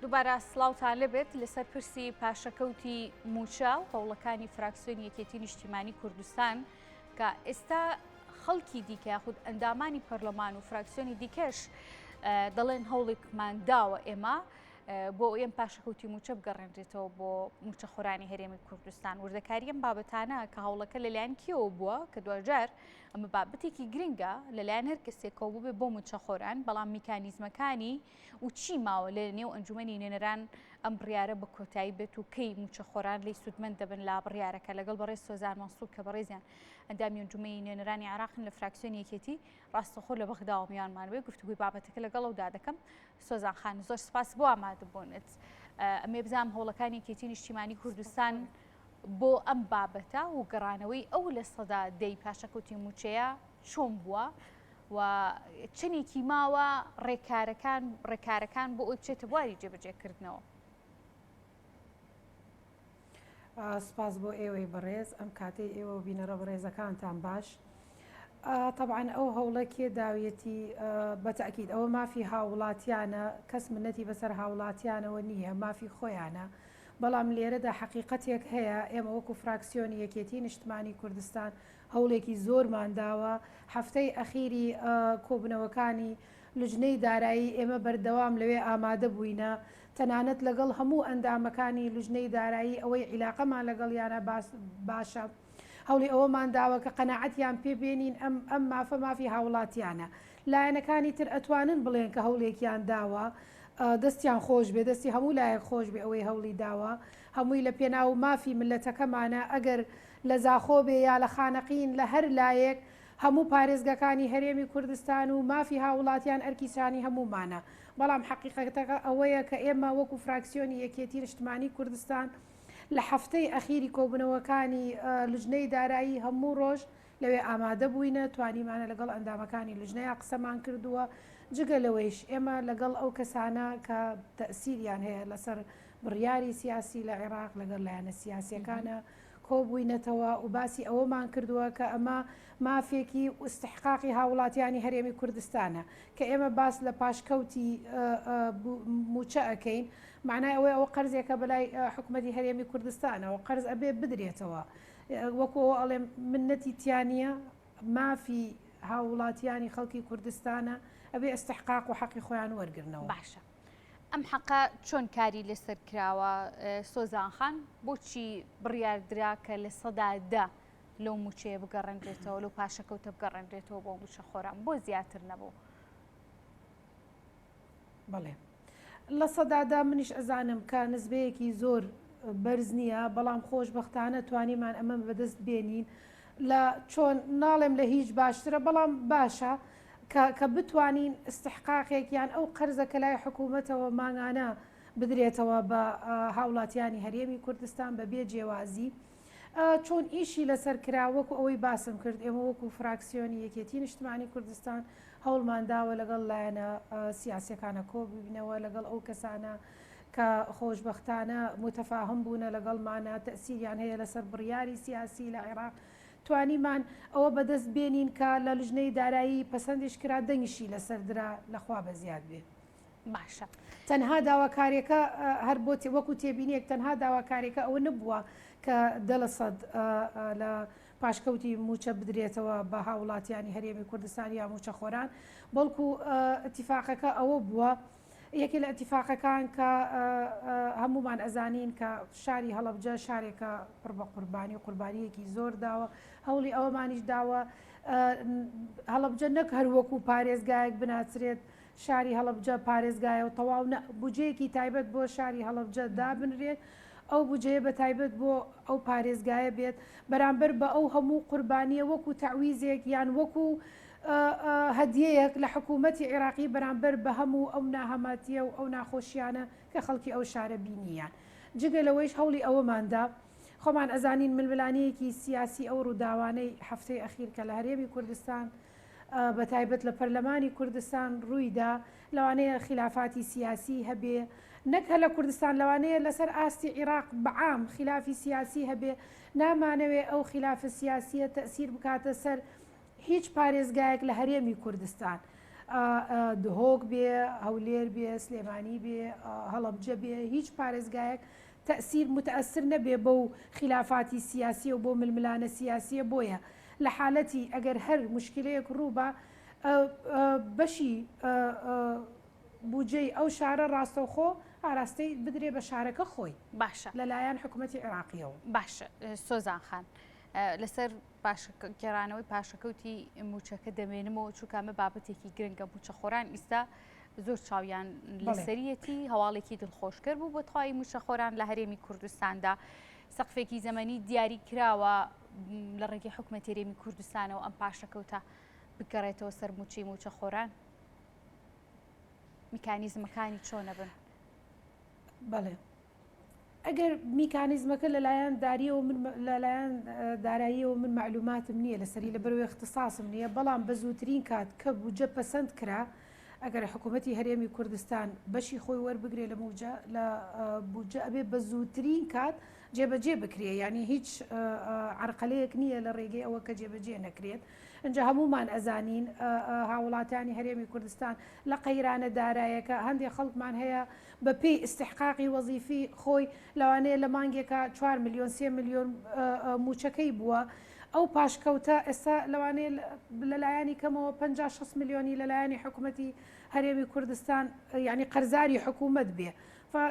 دووبارە سڵاوتان لێبێت لەسەر پرسی پاشەکەوتی مووچە و هەوڵەکانی فراکسیۆنی یەکێتی نیشتیمانی کوردستان کە ئێستا خەڵکی دیکە یاخود ئەندامانی پەرلەمان و فراکسیۆنی دیکەش دەڵێن هەوڵێکمان داوە ئێمە بۆ ئەم پاشەکەوتی مووچە بگەڕێنرێتەوە بۆ مووچەخۆرانی هەرێمی کوردستان وردەکاری ئەم بابەتانە کە هەوڵەکە لەلایەن کێوە بووە کە دواجار ئەمە بابەتێکی گرنگە لەلایەن هەر کەسێکەوە بووبێ بۆ مووچەخۆران بەڵام میکانیزمەکانی و چی ماوە لە نێو ئەنجومەنی نوێنەران ئەم بڕیارە بە کۆتایی بێت و کەی مووچەخۆران لێی سوودمەند دەبن لە بڕیارەکە لەگەڵ بەڕێز سۆزان مەنسوور کە بەڕێزیان ئەندامی ئەنجومەنی نوێنەرانی عێراقن لە فراکسیۆنی یەکێتی ڕاستەخۆ لە بەغداوە میوانمان بێ گفتوگوی بابەتەکە لەگەڵ ئەودا دەکەم سۆزان خان زۆر سپاس بۆ ئامادەبوونت ئەمێ بزانم هەوڵەکانی یەکێتی نیشتیمانی کوردستان بۆ ئەم بابەتە و گەڕانەوەی ئەو 10% پاشەکەوتی مووچەیە چۆن بووە و چەندێکی ماوە ڕێکارەکان ڕێکارەکان بۆ ئەوی بچێتە بواری جێبەجێکردنەوە؟ سپاس بۆ ئێوەی بەڕێز ئەم کاتەی ئێوە و بینەرە بەڕێزەکانتان باش. تەبعەن ئەو هەوڵە کێ داویەتی بە تەئکید ئەوە مافی هاووڵاتیانە کەس منەتی بەسەر هاووڵاتیانەوە نییە مافی خۆیانە بەڵام لێرەدا حەقیقەتێک هەیە ئێمە وەکو فراکسیۆنی یەکێتی نیشتمانی کوردستان هەوڵێکی زۆرمان داوە، هەفتەی ئەخیری کۆبوونەوەکانی لوجنەی دارایی ئێمە بەردەوام لەوێ ئامادە بووینە، تەنانەت لەگەڵ هەموو ئەندامەکانی لوجنەی دارایی ئەوەی عیلاقەمان لەگەڵیانە باشە هەوڵی ئەوەمان داوە کە قەناعەتیان پێ بێنین ئەم ئەم مافە مافی هاوڵاتیانە. لایەنەکانی تر ئەتوانن بڵێن کە هەوڵێکیان داوە، دەستیان خۆش بێ، دەستی هەموو لایەک خۆش بێ ئەوەی هەوڵی داوە، هەمووی لە پێناو مافی مللەتەکەمانە، ئەگەر لە زاخۆ بێ یا لە خانەقین لە هەر لایەک هەموو پارێزگەکانی هەرێمی کوردستان و مافی هاووڵاتیان ئەرکی شانی هەموومانە بەڵام حەقیقەتەکە ئەوەیە کە ئێمە وەکو فراکسیۆنی یەکێتی نیشتمانی کوردستان لە هەفتەی ئەخیری کۆبوونەوەکانی لوجنەی دارایی هەموو ڕۆژ لەوێ ئامادە بووینە توانیمانە لەگەڵ ئەندامەکانی لوجنەیا قسەمان کردووە جگە لەوەیش ئێمە لەگەڵ ئەو کەسانە کە تەئسیریان هەیە لەسەر بڕیاری سیاسی لە عێراق لەگەڵ لایەنە سیاسیەکانە کۆبووینەتەوە و باسی ئەوەمان کردووە کە ئەمە مافێکی و ئیستحقاقی هاووڵاتیانی هەرێمی کوردستانە کە ئێمە باس لە پاشکەوتی مووچە ئەکەین مەعنای ئەوەی ئەوە قەرزێکە بەلای حکومەتی هەرێمی کوردستانەوە قەرز ئەبێ بدرێتەوە وەکو ئەوە ئەڵێم منەتی تیا نییە مافی هاووڵاتیانی خەڵکی کوردستانە ئەبێ ئیستحقاق و حەقی خۆیان وەرگرنەوە. باشە ئەم حەقە چۆن کاری لەسەر کراوە سۆزان خان؟ بۆچی بڕیار درا کە 10% لەو مووچەیە بگەڕێنرێتەوە، لەو پاشەکەوتە بگەڕێنرێتەوە بۆ مووچەخۆران؟ بۆ زیاتر نەبوو؟ بەڵێ 10% منیش ئەزانم کە نسبەیەکی زۆر بەرز نییە، بەڵام خۆشبەختانە توانیمان ئەمە بەدەست بێنین لە چۆن ناڵێم لە هیچ باشترە بەڵام باشە کە کە بتوانین ئیستحقاقێک یان ئەو قەرزە کە لای حکوومەتەوە مانگانە بدرێتەوە بە هاوڵاتیانی هەرێمی کوردستان بە بێ جێوازی چۆن ئیشی لەسەر کرا وەکو ئەوەی باسم کرد ئێمە وەکو فراکسیۆنی یەکێتی نیشتمانی کوردستان هەوڵمان داوە لەگەڵ لایەنە سیاسیەکانە کۆ ببینەوە لەگەڵ ئەو کەسانە کە خۆشبەختانە موتەفاهم بوونە لەگەڵمانە تەئسیریان هەیە لەسەر بڕیاری سیاسی لە عێراق توانیمان ئەوە بەدەست بێنین کە لە لجنەی دارایی پەسەندیش کرا دەنگیشی لەسەر درا لە خوا بەزیاد بێ. باشە. تەنها داواکاریەکە هەر بۆ وەکو تێبینیەک تەنها داواکاریەکە ئەوە نەبووە کە 10% لە پاشکەوتی مووچە بدرێتەوە بە هاوڵاتیانی هەرێمی کوردستان یا مووچەخۆران بەڵکو ئیتیفاقەکە ئەوە بووە یەکێ لە ئیتیفاقەکان کە هەموومان ئەزانین کە شاری هەڵەبجە شارێکە پڕ بە قوربانی و قوربانییەکی زۆر داوە، هەوڵی ئەوەمانیش داوە هەڵەبجە نەک هەر وەکوو پارێزگایەک بناسرێت، شاری هەڵەبجە پارێزگایە و تەواو نا، بودجەیەکی تایبەت بۆ شاری هەڵەبجە دابنرێت، ئەو بودجەیە بە تایبەت بۆ ئەو پارێزگایە بێت، بەرامبەر بە ئەو هەموو قوربانییە وەکوو تەعویزێک یان وەکوو هەدیەیەک لە حکوومەتی عێراقی بەرامبەر بە هەموو ئەو ناهەماتییە و ئەو ناخۆشییانە کە خەڵکی ئەو شارە بینییان. جگە لەوەیش هەوڵی ئەوەمان دا، خۆمان ئەزانین ململانێیەکی سیاسی ئەو ڕووداوانەی هەفتەی ئەخیر کە لە هەرێمی کوردستان بە تایبەت لە پەرلەمانی کوردستان ڕووی دا، لەوانەیە خیلافاتی سیاسی هەبێ، نەک هەر لە کوردستان لەوانەیە لەسەر ئاستی عیراق بە عام خیلافی سیاسی هەبێ، نامانەوێ ئەو خیلافە سیاسییە تەئسیر بکاتە سەر هیچ پارێزگایەک لە هەرێمی کوردستان. دهۆک بێ، هەولێر بێ، سلێمانی بێ، هەڵەبجە بێ، هیچ پارێزگایەک تەئسیر متەئسر نەبێ بەو خیلافاتی سیاسیە و بەو ململانە سیاسیە بۆیە لە حالەتی ئەگەر هەر موشکیلەیەک ڕووبا بەشی بوجەی ئەو شارە ڕاستەوخۆ ئاراستەی بدرێ بە شارەکە خۆی باشە لەلایەن حکومەتی عێراقیەوە. باشە سۆزان خان لەسەر گێڕانەوەی پاشەکەوتی مووچەکە دەمێنمەوە چونکە ئەمە بابەتێکی گرنگە مووچەخۆران ئیستا زۆر چاویان لەسەریەتی هەواڵێکی دڵخۆشکەر بوو بۆ تەواوی مووچەخۆران لە هەرێمی کوردستاندا سەقفێکی زەمەنی دیاری کراوە لە ڕێگەی حکومەتی هەرێمی کوردستانەوە ئەم پاشەکەوتە بگەڕێتەوە سەر مووچەی مووچەخۆران میکانیزمەکانی چۆنە بن؟ بەڵێ ئەگەر میکانیزمەکە لەلایەن داریەوە من لەلایەن داراییەوە من مەعلوماتم نییە لەسەری لەبەرئەوەی اختصاصم نییە بەڵام بە زووترین کات کە بودجە پەسەند کرا ئەگەر حکوومەتی هەرێمی کوردستان بەشی خۆی وەربگرێ لە موجە لە بودجە ئەبێ بە زووترین کات جێبەجێ بکرێ یعنی هیچ عەرقەلەیەک نییە لە ڕێگەی ئەوە کە جێبەجێ نەکرێت ئینجا هەموومان ئەزانین هاوڵاتیانی هەرێمی کوردستان لە قەیرانە دارایەکە هەندێک خەڵکمان هەیە بە پێی ئیستحقاقی وەزیفی خۆی لەوانەیە لە مانگێکا چوار ملیۆن سێ ملیۆن مووچەکەی بووە ئەو پاشکەوتە ئێستا لەوانەیە لە لایەنی کەمەوە 50 60 ملیۆنی لە لایەنی حکوومەتی هەرێمی کوردستان یعنی قەرزاری حکوومەت بێ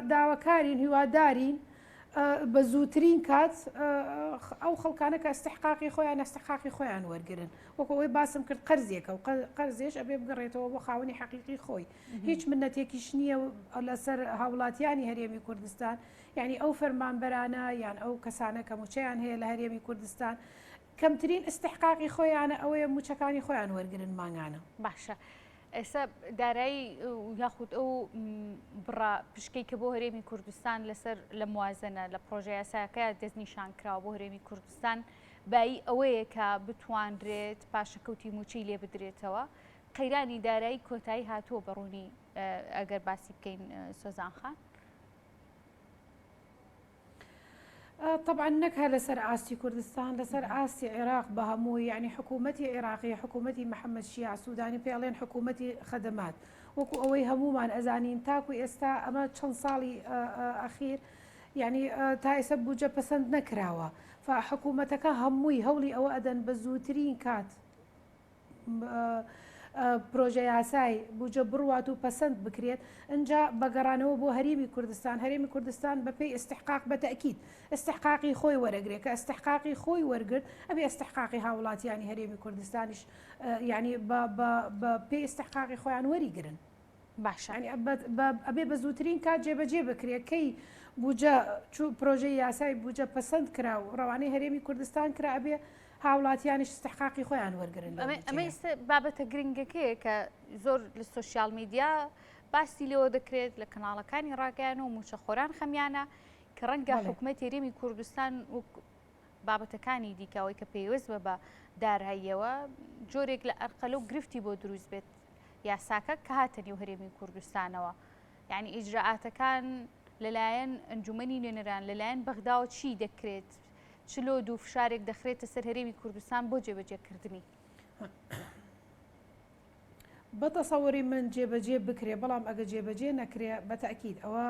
داواکارین هیوادارین بە زووترین کات ئەو خەڵکانە کە ئیستحقاقی خۆیان ئیستحقاقی خۆیان وەرگرن وەکو ئەوەی باسم کرد قەرزێکە و قەرزێش ئەبێ بگەڕێتەوە بۆ خاوەنی حەقیقی خۆی هیچ منەتێکیش نییە لەسەر هاوڵاتیانی هەرێمی کوردستان یعنی ئەو فەرمانبەرانە یان ئەو کەسانە کە موچەیان هەیە لە هەرێمی کوردستان کەمترین ئیستحقاقی خۆیانە ئەوەیە موچەکانی خۆیان وەرگرن مانگانە. باشە ئێستا دارایی یاخود ئەو بڕە پشکەی کە بۆ هەرێمی کوردستان لەسەر لە موازنە لە پرۆژە یاساکە دەستنیشان کراوە بۆ هەرێمی کوردستان بایی ئەوەیە کە بتوانرێت پاشەکەوتی موچەی لێ بدرێتەوە قەیرانی دارایی کۆتایی هاتووە بە ڕوونی ئەگەر باسی بکەین سۆزان خان. تەبعەن نەک هەر لەسەر ئاستی کوردستان لەسەر ئاستی عێراق بە هەمووی یعنی حکوومەتی عێراقی حکوومەتی محەممەد شیاع سوودانی پێ ئەڵێن حکوومەتی خەدەمات وەکو ئەوەی هەموومان ئەزانین تاکو ئێستا ئەمە چەند ساڵی ئەخیر یعنی تا ئێستا بودجە پەسەند نەکراوە فحکوومەتەکە هەمووی هەوڵی ئەوە ئەدەن بە زووترین کات پرۆژەیاسای بوجە بڕوات و پەسەند بکرێت، ئنجا بە گەڕانەوە بۆ هەریمی کوردستان، هەرێمی کوردستان بە پێی ئیستحقاق بە تەئکید ئیستحقاقی خۆی وەرەگرێ، کە ئیستحقاقی خۆی وەرگرت ئەبێ ئیستحقاقی هاووڵاتیانی هەرێمی کوردستانیش یانی بە بە بە پێی ئیستحقاقی خۆیان وەریگرن. باشە. یانی ئەبێ بە زووترین کات جێبەجێ بکرێ، کەی بوجە چوو پرۆژەی یاسای بوجە پەسەند کرا و ڕەوانەی هەرێمی کوردستان کرا ئەبێ هاوڵاتیانیش ئیستحقاقی خۆیان وەرگرن لەو ئەمە مووچەیە. ئێستا بابەتە گرنگەکەیە کە زۆر لە سۆشیال میدیا باسی لێوە دەکرێت لە کەناڵەکانی ڕاگەیان و مووچەخۆران خەمیانە کە ڕەنگە بەڵێ. حکومەتی هەرێمی کوردستان وەک بابەتەکانی دیکە ئەوەی کە پەیوەست بە بە داراییەوە جۆرێک لە ئەرقەلە و گرفتی بۆ دروست بێت یاساکە کە هاتە نێو هەرێمی کوردستانەوە یعنی ئیجرائاتەکان لەلایەن ئەنجومەنی نوێنەران لەلایەن بەغداوە چی دەکرێت چ لۆد و فشارێک دەخرێتە سەر هەرێمی کوردستان بۆ جێبەجێکردنی؟ بە تەسەوری من جێبەجێ بکرێ، بەڵام ئەگە جێبەجێ نەکرێ بە تەئکید ئەوە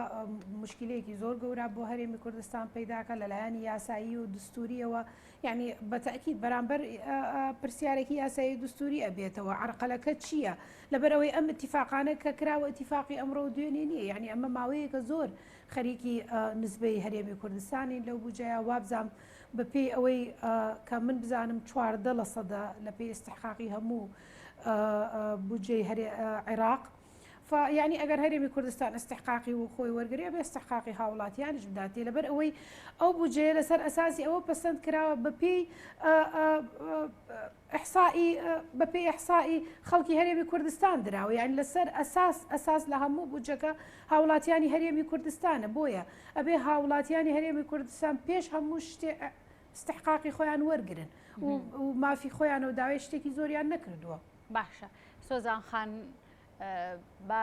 موشکیلەیەکی زۆر گەورە بۆ هەرێمی کوردستان پەیداکە لە لایەنی یاسایی و دستوریەوە، یانی بە تەئکید بەرامبەر پرسیارێکی یاسایی و دستوری ئەبێتەوە عەرقەلەکە چییە؟ لەبەرئەوەی ئەم ئیتیفاقانە کە کراوە ئیتیفاقی ئەمڕۆ و دوێنێ نییە، یانی ئەمە ماوەیەکە زۆر خەریکی نسبەی هەرێمی کوردستانین لەو بوجەیە وابزانم بە پێی ئەوەی کە من بزانم 14 لە سەدە لە پێی ئیستحقاقی هەموو بودجەی عێراق یعنی ئەگەر هەرێمی کوردستان ئیستحقاقی و خۆی وەرگێ بێ ئیستحقاقی هاوڵاتیانش بداتێ لەبەر ئەوەی ئەو بودجەیە لەسەر ئەساسی ئەوە پەسەند کراوە بە پێی ئیحسائی بە پێی ئیحسائی خەڵکی هەرێمی کوردستان دراوە یانی لەسەر ئەساس ئەساس لە هەموو بودجەکە هاوڵاتیانی هەرێمی کوردستانە بۆیە ئەبێ هاوڵاتیانی هەرێمی کوردستان پێش هەموو شتێ ئیستحقاقی خۆیان وەرگرن و مافی خۆیانە و داوای شتێکی زۆریان نەکردووە. باشە سۆزان خان با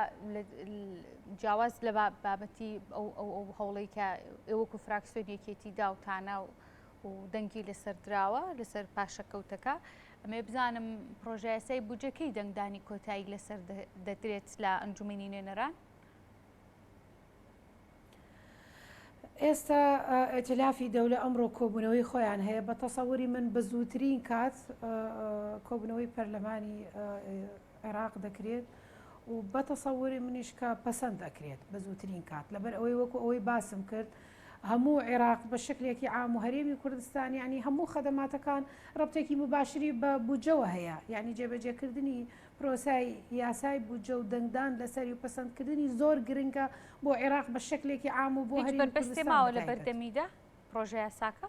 جیاواز لە بابەتی ئەو هەوڵەی کە ئێوەکو فراکسیۆن یەکێتی داوتانە و و دەنگی لەسەر دراوە لەسەر پاشەکەوتەکە. ئەمێ بزانم پرۆژەیاسای بودجەکەی دەنگدانی کۆتایی لەسەر دەدرێت لە ئەنجومەنی نوێنەران؟ ئێستا ئیتلافی دەولە ئەمڕۆ کۆبوونەوەی خۆیان هەیە بە تەسەوری من بە زووترین کات کۆبوونەوەی پەرلەمانی عێراق دەکرێت و بە تەسەوری منیش کە پەسەند ئەکرێت بە زووترین کات لەبەر ئەوەی وەکو ئەوەی باسم کرد هەموو عێراق بە شکلێکی عام و هەرێمی کوردستان یعنی هەموو خەدەماتەکان ڕەبتێکی مباشری بە بودجەوە هەیە یعنی جێبەجێکردنی پرۆسای یاسای بودجە و دەنگدان لەسەری و پەسەندکردنی زۆر گرنگە بۆ عێراق بە شکلێکی عام و بۆ هیچ هەرێمی بەربەستێ کوردستان ماوە بە لە تایبەت. بەردەمیدا پرۆژە یاساکە؟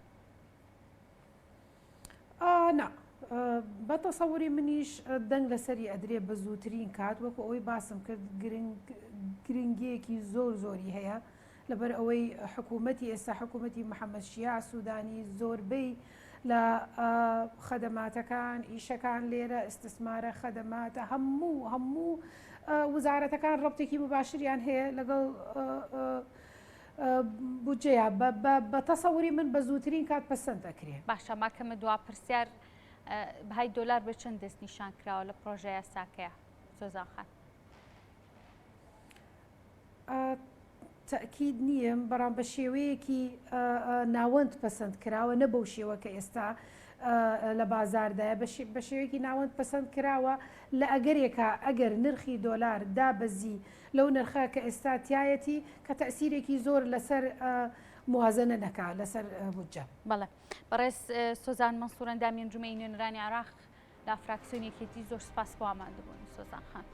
ئا نا بە تەسەوری منیش دەنگ لەسەری ئەدرێ بە زووترین کات وەکو ئەوەی باسم کرد گرنگ گرنگیەکی زۆر زۆری هەیە لەبەر ئەوەی حکوومەتی ئێستا حکوومەتی محەممەد شیاع سوودانی زۆربەی لە خەدەماتەکان ئیشەکان لێرە ئیستسمارە خەدەماتە هەموو هەموو وزارەتەکان ڕەبتێکی مباشریان هەیە لەگەڵ بودجەیە بە تەسەوری من بە زووترین کات پەسەند ئەکرێ. باشە ماکەمە دوا پرسیار بەهای دۆلار بە چەند دەستنیشان کراوە لە پرۆژە یاساکەیە سۆزان خان؟ تەئکید نیم بەڵام بە شێوەیەکی ناوەند پەسەند کراوە نە بەو شێوە کە ئێستا لە بازاردایە بە شێوەیەکی ناوەند پەسەند کراوە لە ئەگەرێکا ئەگەر نرخی دۆلار دابەزی لەو نرخە کە ئێستا تایەتی کە تەسیرێکی زۆر لەسەر موازنە نەکا لەسەر بودجە. بەڵێ بەڕێز سۆزان مەنسوور ئەندامی ئەنجومەنی نوێنەرانی عێراق لە فراکسیۆنی یەکێتی زۆر سپاس بۆ ئامادەبوونی سۆزان خان.